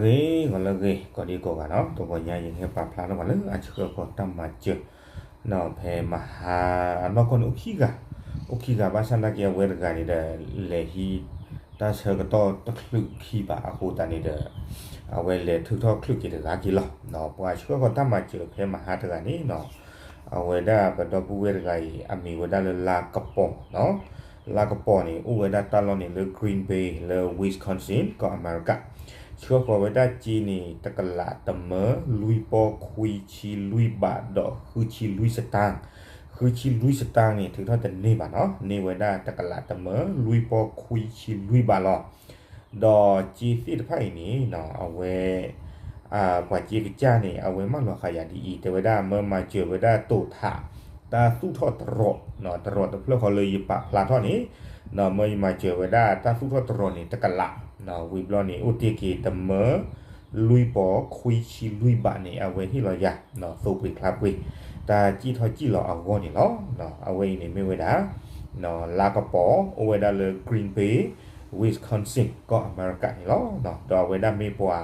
ဂ့ၤဂီၤလၢအဂ့ၤ ကိးဒံကိးဂၤနီၤ, တဂီၤညါအံၤ ယဟဲပာ်ဖျါထီၣ်ပှၤလၢအဆှၢဃီၤတၢ်မၤစၢၤ ဖဲမဟါအနီၢ်ကီၢ်န့ၣ် အိၣ်ခံဂၤ, အိၣ်ခံဂၤ ဘၣ်ဆၣ်နာ်က့အဝဲတဂၤန့ၣ်ဒီး လဲၤဟံးတၢ်ဆၢကတီၢ်တချုးခံဘၣ်အဃိသတးန့ၣ်ဒီး အဝဲလဲၤထုးထီၣ်ချုးက့ၤတဂၤက့ၤလီၤ. ပှၤဆှၢဃီၤတၢ်မၤစၢၤဖဲမဟါတဂၤန့ၣ် အဝဲဒၣ်ပဒီပုၢ်ဝဲၢ်တဂၤအံၤ အမံၤဝဲဒၣ်လၢလါကပီၤနီၤ, လါကပီၤန့ၣ် အိၣ်ဝဲဒၣ်တၢ်လီၢ်န့ၣ်လၢ Green Bay လၢ Wisconsin ကီၢ်အမဲရကၤ, ဆှၢဃီၤဝဲဒၣ်စ့န့ၣ် တကလးတမၢ လွံၢ်ပီၢ်ခွံဆံလွံၢ်ဘးဒီးဃုဆံလွံၢ်စတၢၣ်, ဃုဆံလွံၢ်စတၢၣ်န့ၣ် ထုးထီၣ်တန့ၢ်ဘၣ်နီၤ, န့ၢ်ဝဲဒၣ်တကလးတမၢ လွံၢ်ပီၢ်ခွံဆံလွံၢ်ဘးလီၤ. ဒီးစ့သ့ၣ်တဖၣ်အံၤန့ၣ် အဝဲ ပှၤစ့ကစၢ်န့ၣ် အဝဲမၢလီၤဃာ်ယၤဒ်အံၤ တဲဝဲဒၣ်မၢမၤစၢၤဝဲဒၣ်တိာ်ထး တၢ်သူၣ်ထီၣ်တရီး, တရီးတဖျၢၣ်ဃီလၢယပာ်ဖျါထီၣ်န့ၣ် မၢယမၤစၢၤဝဲဒၣ်တၢ်သူၣ်ထီၣ်တရီးန့ၣ် တကလး, ဝံၤဘျီန့ၣ် အိၣ်တ့ၢ်က့ၤတမၢ လွံၢ်ပီၢ်ခွံဆံလွံၢ်ဘးန့ၣ် အဝဲဟ့ၣ်လီၤယၤ သိပှ့ၤချါပှ့ၤ တၢ်စံၣ်ထီၣ်စံၣ်လီၤအဂီၢ်န့ၣ်လီၤ. အဝဲအံၤန့ၣ်မ့ၢ်ဝဲဒၣ် လါကပီၤ အိၣ်ဝဲဒၣ်လၢ Green Bay Wisconsin ကီၢ်အမဲရကၤန့ၣ်လီၤ. ဒီးအဝဲဒၣ်မ့ၢ်ပှၤ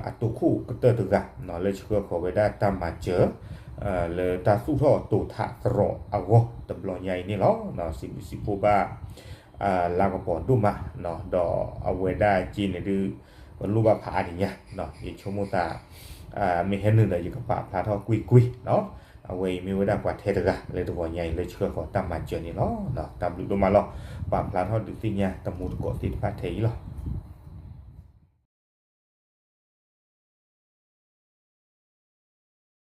အတိာ်ခိၣ်ကတၢၢ်တဂၤ လၢဆှၢဃီၤဝဲဒၣ်တၢ်မၤစၢၤ လၢတၢ်သူၣ်ထီၣ်တိာ်ထးတရီးအဂီၢ်တဘျီညါအံၤန့ၣ်လီၤ. စံးဘျုးစံးဖှိၣ်ဘၣ် လါကပီၤဒိၣ်မး, ဒီးအဝဲဒၣ်စ့န့ၣ်ဒုး ပလိၣ်ဘၣ်ဖးအါဒံးညါ, ယဆိကမိၣ်သး မ့ၢ်ဟဲနုာ်ဒီးယကပာ်ဖျါထီၣ်ကွ့ၢ်ကွ့ၢ်နီၤ. အဝဲအံၤမ့ၢ်ဝဲဒၣ်ပှၤထဲတဂၤလၢတဂီၤညါအံၤလၢဆှၢဃီၤတၢ်မၤစၢၤန့ၣ်လီၤ. တၢ်ဘျုးဒိၣ်မးလီၤ. ပာ်ဖျါထီၣ်ဒုးသ့ၣ်ညါတမူတကိးသ့ၣ်တဖၣ်ထဲအံၤလီၤ.